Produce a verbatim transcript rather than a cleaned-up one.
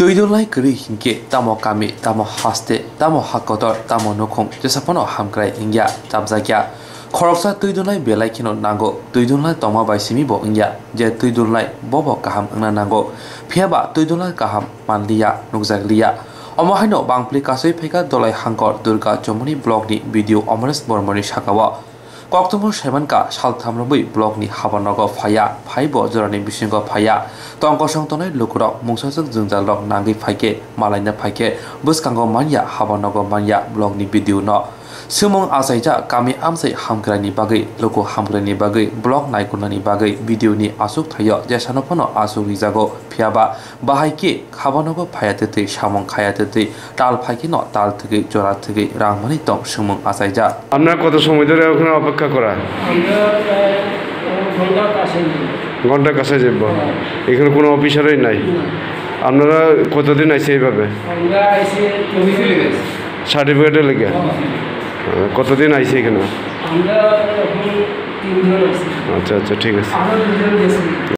Twi dulnai kwrwi hinkhe tamo kami, tamo haste, tamo ha kotor, tamo nukhung jesa phano hamkrai wngya, chapjakya. Khoroksa twi dulnai belai kheno nango, twi dulnai tongma bai simi bo wngya, je twi dulnai bobo kaham wngna nango. Phiyaba twi dulnai kaham manliya, nukjakliya. Omo haino bangpli kasui phaikha Dolai Hangkor Durga Chomoni block ni B D O Amaresh Bormani sakao. Koktwmao saimankha, saltham romwi block ni habanogo phaiya, phaibo jorani bisingo phaiya. Tongkosong tongnai lukurok mungsajwk jwngjalrok nangwi phaikhe, malaina phaikhe, bwskango manya, habanogo manya block ni B D O no. Swngmung achaijak kami amchai hamkraini bagwi, luku hamkraini bagwi, block naikolnani bagwi B D O ni achuk thaio jesano phano achuk rijago, phiyaba bahai khe habanogo phaiya twtwi, samung khaiya twtwi, tal phai kheno tal thwgwi, jora thwgwi rang manwi tong swngmung achaijak. আপনারা কত সময় ধরে ওখানে অপেক্ষা করা? আমরা প্রায় ঘন্টা কাছে। ঘন্টা কাছে যাইব? হ্যাঁ। এখানে কোনো অফিসারই নাই? না। আপনারা কতদিন আইছে এইভাবে? আমরা আইছি চব্বিশ দিন। সার্টিফিকেটের লেগে? হ্যাঁ। আহ, কতদিন আইছে এখানে? আমরা এখন তিনজন আছি। আচ্ছা, আচ্ছা, ঠিক আছে। আরো দুজন গেছে।